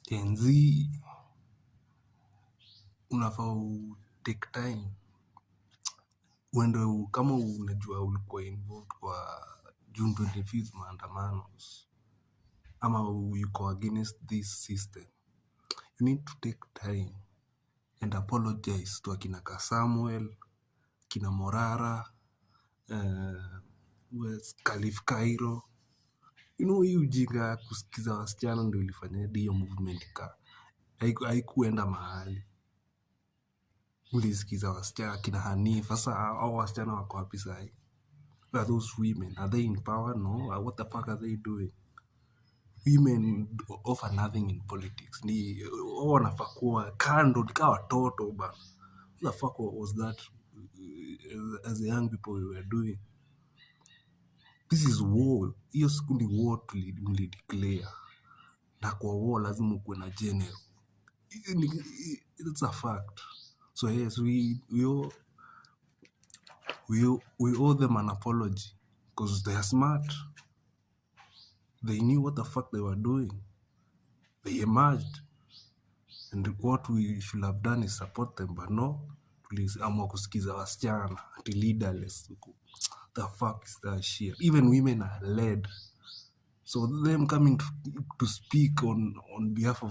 Gen Z unafaa u take time uende kama unajua ulikuwa involved kwa June 25th maandamano ama yuko against this system, you need to take time and apologize to akina Kasamuel, kina Morara, Khalif Kairo. Hii ujinga ya kusikiza wasichana ndio ilifanya hadi hiyo movement haikuenda mahali. Ulisikiza wasichana kina Hanif. Sasa hao wasichana wako wapi sahi? Are those women? Are they in power? No. What the fuck are they doing? Women offer nothing in politics. Ni wao wanafaa kuwa kando ni kama watoto bana. What the fuck was that as the young people we were doing? This is war. Hiyo siku ni war mlideclare. Na kwa war lazima ukuwe na general. It's a fact. So yes, we owe them an apology because they are smart. They knew what the fuck they were doing. They emerged. And what we should have done is support them, but no, tuliamua kusikiza wasichana ati leaderless. The fuck is that shit? Even women are led. So them coming to speak on behalf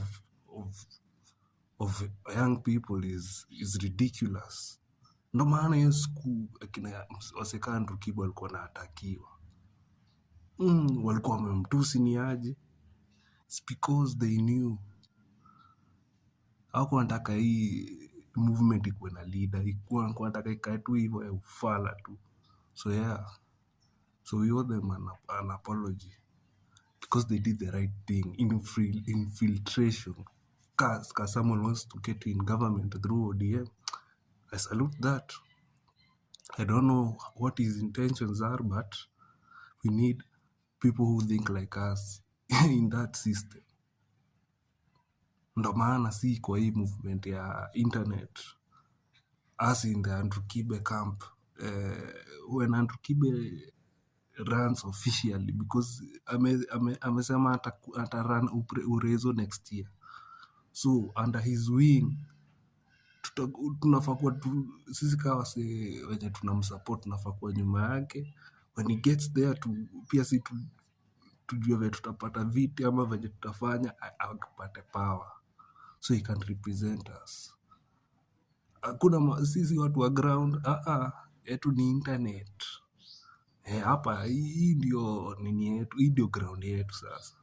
of young people is ridiculous. Ndo maana hiyo siku akina wasee ka Andrew Kibe walikuwa wanatakiwa. Walikuwa wamemtusi ni aje? It's because they knew hawakuwa wanataka hii movement ikuwe na leader, ikuwa walikuwa wanataka ikae tu hivyo ya ufala tu. So yeah, so we owe them an apology because they did the right thing. Infiltration. Cause someone wants to get in government through ODM. I salute that. I don't know what his intentions are, but we need people who think like us in that system. Ndo maana si kwa hii movement ya internet, us in the Andrew Kibe camp, when Andrew Kibe runs officially, because amesema ata run urezo next year, so under his wing tunafaa kuwa tu, sisi kama wasee wenye tunamsupport tunafaa kuwa nyuma yake when he gets there tu, pia si tu, tujue venye tutapata viti ama venye tutafanya apate power so he can represent us. Hakuna sisi watu wa ground, ah ah, yetu ni internet. Eh, hapa hii ndio nini yetu, hii ndio ground yetu sasa.